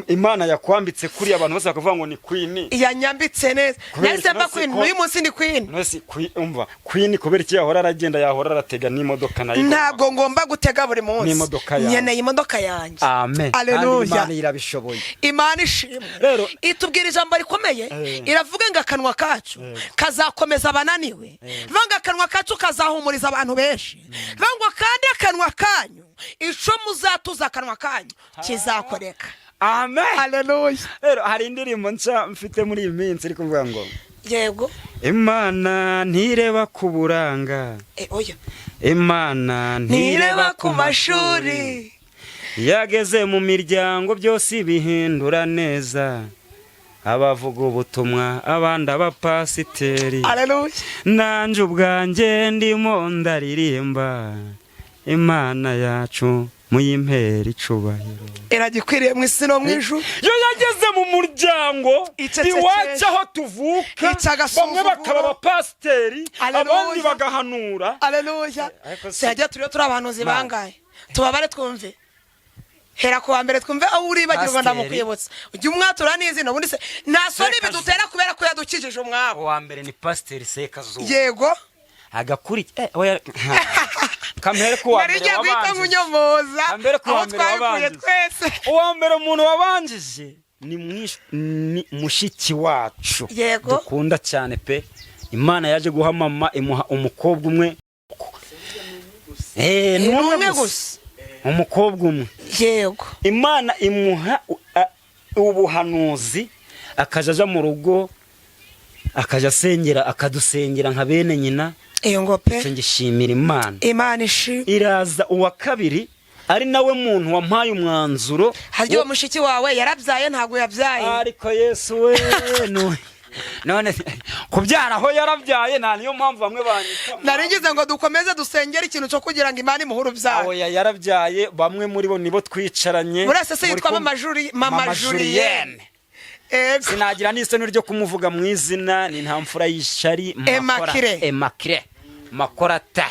Imana yakwambitse kuri abantu bose bakavuga ngo ni queen. Yanyambitse neza. Kubera Nahise mba ikibazo queen. ko- N'uyu munsi ni queen. Nose umva, queen kubera iki yahora aragenda, yahora aratega n'imodoka nayo? Ntabwo ngomba gutega buri munsi. N'imodoka yawe. Nkeneye imodoka yanjye. Amen. Haleluya. Kandi Imana irabishoboye. Imana ishimwe. Rero- Itubwira ijambo rikomeye. Iravuga ngo akanwa kacu kazakomeza abananiwe. Ivuga ngo akanwa kacu kazahumuriza abantu benshi. Ivuga ngo kandi akanwa kanyu, ico muzatuza akanwa kanyu kizakoreka. Amen. Haleluya. Rero hari indirimbo nshya mfite muri iyi minsi iri kuvuga ngo: Yego. "Imana ntireba ku buranga." Eh, oya. "Imana ntireba ku mashuri." "Yageze mu miryango byose bihindura neza, abavuga ubutumwa, abandi abapasiteri." Haleluya. "Nanjye ubwanjye ndimo ndaririmba Imana yacu." Muyimpera icubahiro. Iragikwiriye mu isi no mu ijuru. Iyo yageze mu muryango Icecekeshe. iwacu aho tuvuka, Ica agasuzuguro. bamwe bakaba abapasiteri, Haleluya. abandi bagahanura. Aleluya. Ariko Sejya turiyo turi abahanuzi bangahe? Tubabare twumve. Hera ku wa mbere twumve aho uribagirwa. Pasiteri. Ndamukwibutsa, ujya umwatura n'izina ubundi se nta soni Sekazuba. bidutera kubera ko yadukijije umwabo. Uwa mbere ni Pasiteri Sekazuba. Yego. Agakuri oya, kamere ku wa Nari mbere ngiye guhita wabanjije. nkunyomoza Kambere ku wa aho mbere twabikuye wabanjije. twese. Uwa mbere, umuntu wabanjije ni mushiki wacu Yego. dukunda cyane pe. Imana yaje guha mama, imuha umukobwa umwe. Ni Ni umwe umwe gusa, gusa. umukobwa umwe. Yego. Imana imuha ubuhanuzi, akaja aja mu rugo, akaja asengera, akadusengera nka bene nyina. Iyo ngo pe. Icyo ngishimira Imana. Imana ishimwe. Iraza uwa kabiri, ari nawe muntu wampaye umwanzuro. Harya uwo mushiki wawe yarabyaye? Ntabwo yabyaye? Ariko Yesu we, none kubyara aho yarabyaye, nta niyo mpamvu bamwe banyita. Nari ngize ngo dukomeze dusengere ikintu cyo kugira ngo Imana imuhe urubyaro. Aho yarabyaye, bamwe muri bo nibo twicaranye. Muri ese se Muri yitwa Mama Julienne? Ego. Sinagira n'isoni ryo kumuvuga mu izina, ni nta mfura y'ishari. Emakire. Emakire Makorata.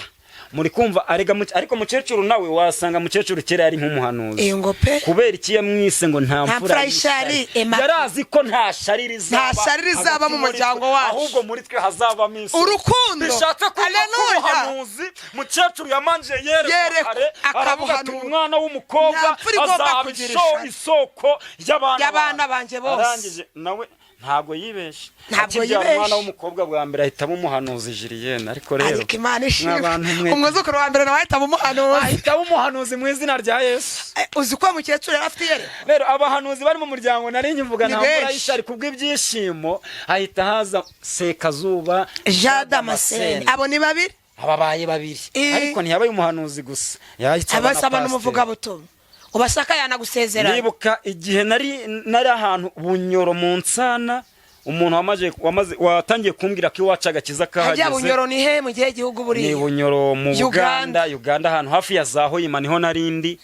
Muri kumva arega ariko mukecuru nawe wasanga mukecuru kera yari nk'umuhanuzi. Iyo ngo pe. Kubera iki yamwise ngo nta Nta mfura mfura y'ishari, Emakire? Yarazi ko nta shari rizaba Nta shari rizaba hagati mu muri muryango twe, wacu. ahubwo muri twe hazabamo isi Urukundo. Bishatse kuvuga ko Haleluya. ubuhanuzi mukecuru yamanje yerekwa Yerekwa, kare, aravuga ati akabuhanura. umwana w'umukobwa Nta mfura igomba azaba kugira ishari. isoko y'abana Y'abana banjye bose. Arangije nawe ntabwo yibeshe. Ntabwo Akibyara yibeshe. umwana w'umukobwa bwa mbere, ahita umuhanuzi Julienne. Ariko rero Ariko Imana ishimwe. mwabantu mwe, Umwuzukuru wa mbere nawe ahita umuhanuzi. ahita umuhanuzi mu izina rya Yesu. Uzi ko mukecuru yari afite iyere. Rero abahanuzi bari mu muryango nari nkivuga Ni nta mvura benshi. y'ishari kubw'ibyishimo, hahita haza Sekazuba Jean Damascene, abo ni babiri. Ababaye babiri. Ariko ntiyabaye umuhanuzi gusa, yahise aba na Abasaba pasiteri. n'umuvugabutumwa ubasaka yanagusezerana. Nibuka igihe nari ahantu Bunyoro mu Nsana, umuntu wamaze watangiye kumbwira ko iwacu agakiza Hajya kahageze. Bunyoro ni he mu gihe gihugu Ni buriya? Bunyoro mu Uganda. Buganda, Uganda, ahantu hafi ya za Hoima niho narindi.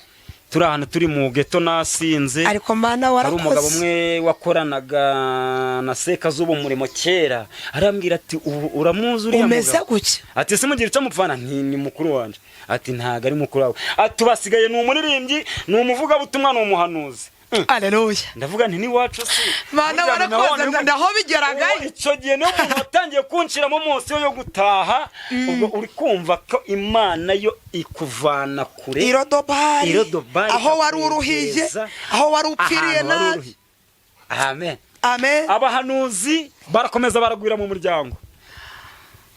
Turi ahantu turi mu geto nasinze. Ariko Mana, Hari umugabo warakoze. umwe wakoranaga na Sekazuba umurimo kera, arambwira ati: "Ubu uramuzi uriya Umeze mugabo?" gutya. Ati: "Simugira icyo mupfana." Nti: "Ni mukuru wanje." Ati: "Ntago ari mukuru wawe." Ati: "Basigaye ni umuririmbyi, ni umuvugabutumwa, ni umuhanuzi." Aleluya. Ndavuga nti: "N'iwacu si Mana, Burya ni warakoze. nabonye Ndaho bigeragayo. Uwo icyo gihe niyo muntu watangiye kunshiramo munsi yo gutaha. Ubwo uri kumva ko Imana yo ikuvana kure. Irodobari. Irodobari. Aho wari uruhiye. Ikakwegereza Aho wari upfiriye ahantu wari nabi. uruhiye. Amen. Amen. Abahanuzi barakomeza baragwira mu muryango.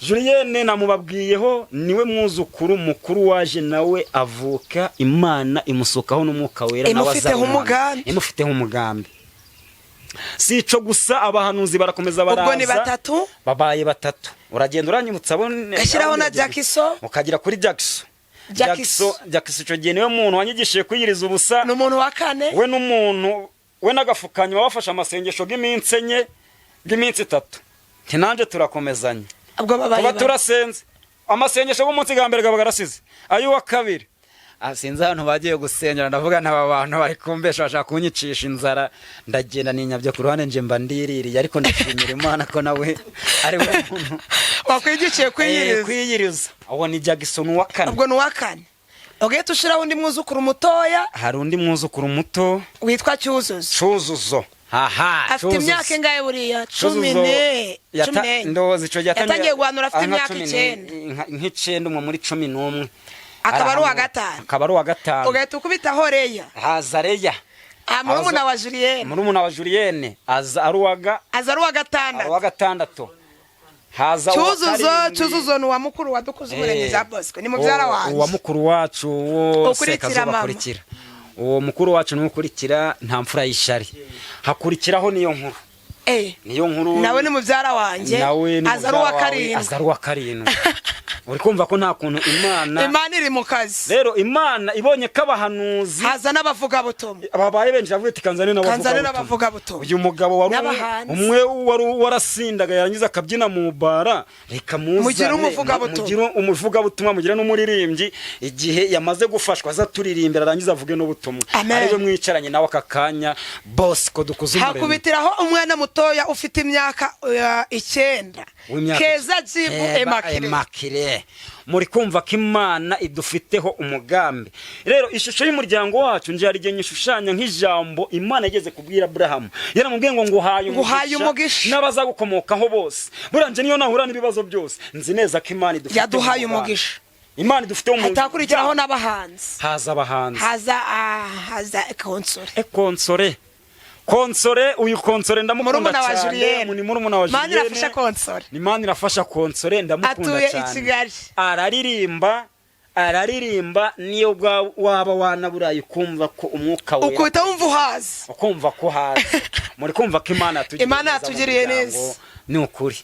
Julienne namubabwiyeho, niwe mwuzukuru mukuru waje nawe avuka, Imana imusukaho n'Umwuka Wera, nawe Imufiteho azaba umuhanuzi. umugambi. Imufiteho umugambi. Si ico gusa, abahanuzi barakomeza baraza. Ubwo ni batatu. Babaye batatu. Uragenda uranyibutsa abo. Gashyiraho na Jackson. Ukagera kuri Jackson. Jackson. Jackson icyo gihe niwe muntu wanyigishije kwiyiriza ubusa. Ni umuntu wa kane. We n'umuntu we n'agafukanyuma bafashe amasengesho bw'iminsi 4, bw'iminsi 3, nti nanjye turakomezanya. Ubwo babaye Tuba bane. turasenze amasengesho bw'umunsi bwa mbere, gaba garasize ay'uwa kabiri. Sinzi ahantu bagiye gusengera, ndavuga ntaba bantu bari kumbesha, bashaka kunyicisha inzara. Ndagenda ninyabye ku ruhande, nje mba ndiririye. Ariko ndashimira Imana ko nawe ari we muntu wakwigikiye kwiyiriza. Kwiyiriza. Uwo ni Jackson wa kane. Ubwo ni uwa kane. Ugahita ushyiraho undi mwuzukuru mutoya. Hari undi mwuzukuru muto. Witwa Cyuzuzo. Cyuzuzo, haha. Afite Cyuzuzo. imyaka ingahe buriya? Cumi Cyuzuzo ne 14. Ndozi ico gihe Yatangiye guhanura afite nka imyaka 9. nk'icenda, umwe muri 11. Akaba ari uwa Arahanura. gatanu. Akaba ari uwa gatanu. Ugahita ukubitaho Reya. Haza Reya. Ah, murumuna wa Julienne. Murumuna wa Julienne aza ari uwaga Aza ari uwa ari gatandatu. uwa gatandatu. Haza uwa Cyuzuzo. karindwi. Cyuzuzo ni uwa mukuru wa Dukuze Umuremyi za Bosco, ni mubyara wanjye. Uwa mukuru wacu uwo Ukurikira Sekazuba mama. akurikira, uwo mukuru wacu niwe ukurikira nta mfura y'ishari. Hakurikiraho niyo nkuru. Niyo nkuru. Nawe ni mubyara wanjye. Nawe ni Aza ari uwa mubyara wawe, karindwi. aza ari uwa karindwi. Uri kumva ko nta kuntu Imana Imana iri mu kazi. Rero Imana ibonye ko abahanuzi haza n'abavugabutumwa babaye benshi, yavuye ati kanzane Kanzane n'abavugabutumwa. n'abavugabutumwa. Uyu mugabo wari N'abahanzi. umwe wari warasindaga yarangiza akabyina mu bara, reka muzane Mugire umuvugabutumwa. Mugire umuvugabutumwa, mugire n'umuririmbyi. Igihe yamaze gufashwa aza turirimbira, arangiza avuge n'ubutumwa. Amen. Ariwe mwicaranye nawe aka kanya, Bosco dukuze umuremyi. Hakubitiraho umwana mutoya ufite imyaka 9, W'imyaka Keza Jibu Emakire. Emakire. Muri kumva ko Imana idufiteho umugambi. Rero ishusho y'umuryango wacu nje hari igihe nyishushanya nk'ijambo Imana yigeze kubwira Aburahamu. Yaramubwiye ngo nguhaye Nguhaye umugisha. N'abazagukomokaho bose. Buriya nje niyo nahura n'ibibazo byose, nzi neza ko Imana idufiteho Yaduhaye umugambi. umugisha. Imana idufiteho umugambi. Hatakurikiraho n'abahanzi. Haza abahanzi. Haza konsore. Konsore, Konsore, uyu Konsore ndamukunda Murumuna wa cyane. Julienne. Ni murumuna wa Mana Julienne. irafasha Konsore. Ni Mana irafasha Konsore, ndamukunda Atuye i cyane. Kigali. Araririmba, araririmba, niyo waba wanaburaye ukumva ko umwuka wera Ukubita wumva uhazi. Ukumva ko hazi. Muri kumva ko Imana yatugiriye Imana neza mu yatugiriye muryango. neza. Ni ukuri.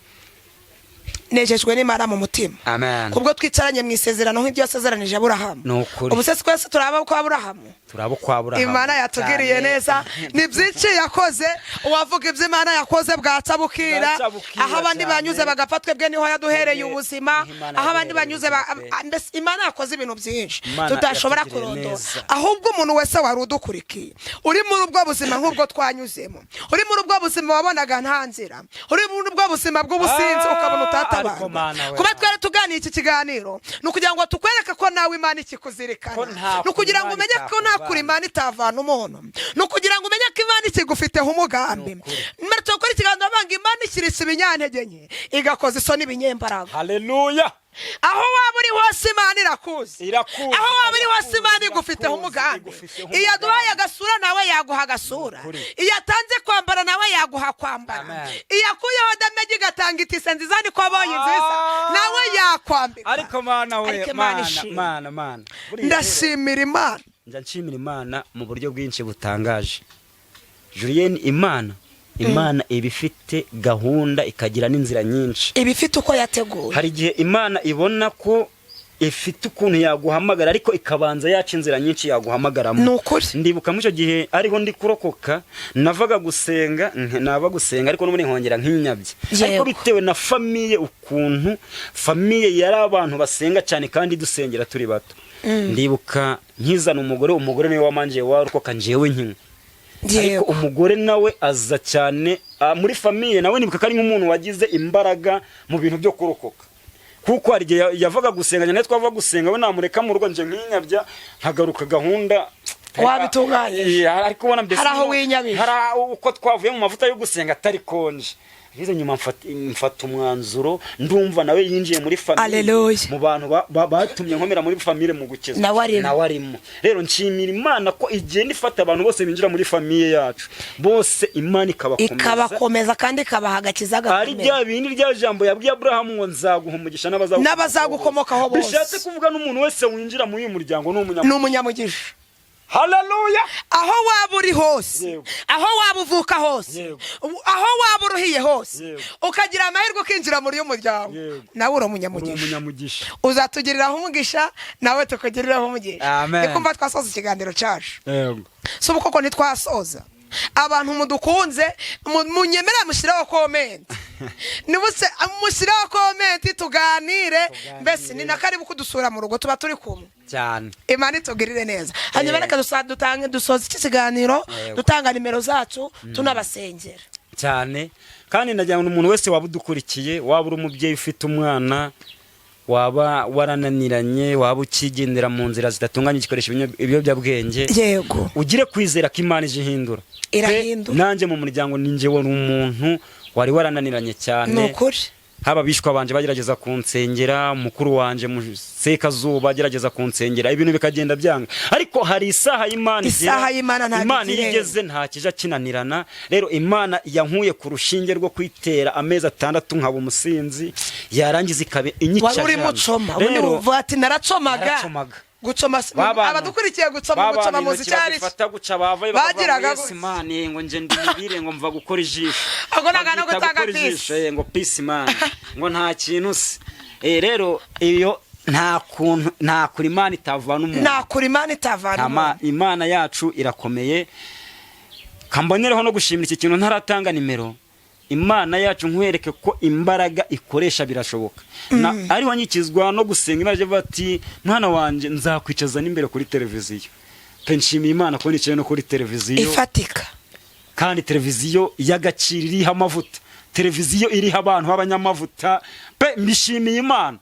Nejejwe n'Imana mu mutima Amen. kubwo twicaranye mu isezerano nk'ibyo yasezeranije Aburahamu. Ni ukuri. Ubu se twese turaba kwa Aburahamu? Turaba kwa Aburahamu. Imana yatugiriye Cyane. neza, ni byinshi yakoze. Uwavuga ibyo Imana yakoze bwaca bukira. Bwaca bukira Aho abandi cyane. banyuze bagapfa, twebwe niho yaduhereye Twebwe ubuzima. niho Imana Aho abandi yaduhereye banyuze ubuzima pe. mbese Imana yakoze ibintu byinshi Imana tudashobora yatugiriye kurondora. neza. Ahubwo umuntu wese wari udukurikiye uri muri ubwo buzima nk'ubwo twanyuzemo, uri muri ubwo buzima wabonaga nta nzira, uri muri ubwo buzima bw'ubusinzi ukabona Ariko utatabarwa, Mana we. kuba twari tuganiye iki kiganiro ni ukugira ngo tukwereke ko nawe Imana ikikuzirikana, Ko nta ni ukugira ngo kure umenye Imana ko nta kure itavana. Imana itavana umuntu, ni ukugira ngo umenye ko Imana ikigufiteho umugambi. Ni ukuri. Mbere tukora ikiganiro banga Imana ikirisha ibinyantege nke igakoza isoni ibinyembaraga. Haleluya. Aho waba uri hose Imana irakuzi. Irakuzi, Aho waba uri hose irakuzi, Imana igufiteho irakuzi, umugambi. igufiteho Iyo aduhaye umugambi. agasura nawe yaguha agasura. Ni ukuri. Iyo atanze kwambara nawe yaguha kwambara. Amen. Iyo akuyeho damage igatanga itise nziza, niko abonye nziza, nawe yakwambika. Ariko Mana we. Ariko Imana Mana, ishimwe. Mana, Mana. Buriya rero, Ndashimira Imana. Njya nshimira Imana mu buryo bwinshi butangaje, Julienne. Imana iba ifite gahunda, ikagira n'inzira nyinshi. Iba ifite uko yateguye. Hari igihe Imana ibona ko ifite ukuntu yaguhamagara, ariko ikabanza yaca inzira nyinshi yaguhamagaramo. Ni ukuri. Ndibuka muri icyo gihe ariho ndi kurokoka, navaga gusenga, nava gusenga ariko n'ubundi nkongera nk'inyabye, ariko bitewe na famille, ukuntu famille yari abantu basenga cyane kandi dusengera turi bato. Ndibuka nkizana umugore, umugore niwe wamanjiye warokoka, njyewe nkinywa, ariko umugore nawe aza cyane muri famille. Nawe nibuka ko ari nk'umuntu wagize imbaraga mu bintu byo kurokoka, kuko hari igihe yavaga gusenga, nyine twava gusenga we namureka mu rugo, nje nkinyabya nkagaruka gahunda Wabitunganyije. Ariko ubona mbese Hari aho winyabije. Hari aho uko twavuye mu mavuta yo gusenga atari konje. Ageze nyuma mfata umwanzuro, ndumva nawe yinjiye muri famille. Hallelujah. Mu bantu batumye nkomera muri famille mu gukizwa. Nawe arimo. Nawe arimo. Rero nshimira Imana ko igenda ifata abantu bose binjira muri famille yacu bose, Imana ikabakomeza. Ikabakomeza kandi ikabaha agakiza Ari gakomeye. bya bindi, rya jambo yabwiye Aburahamu ngo nzaguha umugisha N'abazagukomokaho bose. Bishatse kuvuga n'umuntu wese winjira muri uyu muryango ni Ni umunyamugisha. umunyamugisha. Haleluya. Aho waba uri hose, aho waba uvuka hose, aho waba uruhiye hose, ukagira amahirwe ukinjira muri uyu muryango, nawe uri Uri umunyamugisha. umunyamugisha. Uzatugiriraho umugisha, nawe tukugiriraho umugisha. Amen. Ni kumva twasoza ikiganiro cyacu. Yego. Si ubu koko ntitwasoza? Abantu mudukunze, munyemere mushireho comment, nibuse mushireho comment tuganire. Mbese ni na karibu kudusura mu rugo, tuba turi kumwe. Cyane. Imana itugirire neza. Hanyuma reka dutange, dusoze iki kiganiro dutanga nimero zacu, tunabasengera. Cyane. Kandi ndagira ngo umuntu wese waba udukurikiye, waba uri umubyeyi ufite umwana waba warananiranye, waba ukigendera mu nzira zidatunganye, ugikoresha ibiyobyabwenge, ugire kwizera ko Imana ije ihindura. Irahindura. Pe, nanjye mu muryango ni njye wari umuntu wari warananiranye cyane. Ni ukuri. Haba abishwa banje bagerageza kunsengera, mukuru wanje mu Sekazuba agerageza kunsengera, ibintu bikagenda byanga, ariko hari isaha y'Imana igera. Isaha y'Imana ntabwo Imana iyo ikirenga. igeze nta kija kinanirana. Rero Imana yankuye ku rushinge rwo kwitera amezi 6 nkaba umusinzi, yarangiza ikaba inyica. Wari urimo ucoma ubundi. Rero Uvuga ati naracomaga. Naracomaga. Gucoma abadukurikiye, gucoma, gucoma muzi icyo ari cyo? Bafata guca bavayo bakavuga ngo Bagiraga yes gutya. man, ngo nje ndi mubire, ngo mva gukora ijisho. Ako ni akantu Babyita gutanga gukora peace. ijisho, ngo peace man, ngo nta kintu se. Rero iyo nta kuntu, nta kure Imana itavana umuntu. Nta kure Imana itavana umuntu. Imana yacu irakomeye. Kambonereho no gushimira iki kintu ntaratanga nimero. Imana yacu, nkwereke ko imbaraga ikoresha birashoboka. Ariho nyikizwa no gusenga, Imana ivuga ati: "Mwana wanjye, nzakwicaza n'imbere kuri televiziyo." Pe, nshimiye Imana ko nicaye no kuri televiziyo ifatika, kandi televiziyo y'agaciro, iriho amavuta, televiziyo iriho abantu b'abanyamavuta. Pe, mbishimiye Imana,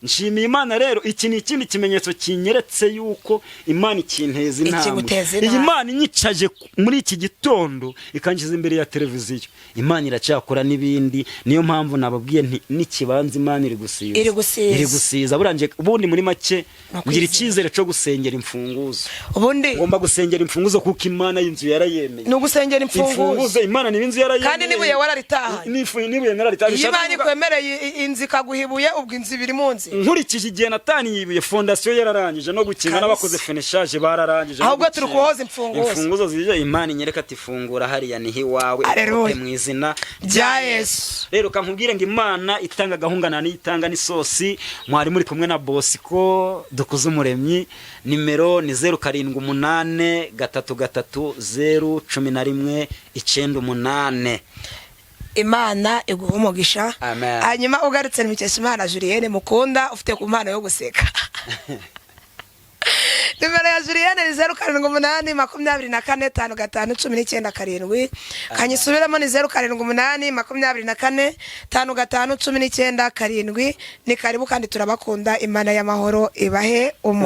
nshimiye Imana. Rero iki ni ikindi kimenyetso kinyeretse yuko Imana ikinteza intambwe. Ikiguteza Iyi intambwe. Imana inyicaje muri iki gitondo, ikanshyiza imbere ya televiziyo, Imana iracyakora n'ibindi. Niyo mpamvu nababwiye nti n'ikibanza Imana iri gusiza. Iri gusiza. Iri gusiza. Buranje ubundi muri make Ni ukwizera. ngira icyizere cyo gusengera imfunguzo. Ubundi Ngomba gusengera imfunguzo kuko Imana y'inzu yarayemeye. Ni ugusengera imfunguzo. Imfunguzo, Imana niba inzu yarayemeye. Kandi n'ibuye wararitahanye. N'ibuye nararitahanye. Iyo Imana ikwemereye inzu, ikaguha ibuye, ubwo inzu ibiri mu nzira. Nkurikije igihe nataniye ibuye, fondasiyo yararangije no gukinga, Kabisa. n'abakoze finissage bararangije no Ahubwo turi gukinga. kuhoza imfunguzo. Imfunguzo zije, Imana inyereka ati: "Fungura hariya niho iwawe." Haleluya. Ukote mu izina rya Yesu. Rero kankubwire ngo Imana itanga gahungana n'itanga n'isosi. Mwari muri kumwe na Bosco Dukuze Umuremyi. Nimero ni 0783301198. Imana iguha umugisha. Amen. Hanyuma ugarutse ni Mukeshimana Julienne mukunda, ufite ku mpano yo guseka. Nimero ya Julienne ni 0782455197. Kanyisubiramo, ni 0782455197. Ni karibu kandi turabakunda. Imana y'amahoro ibahe umugisha.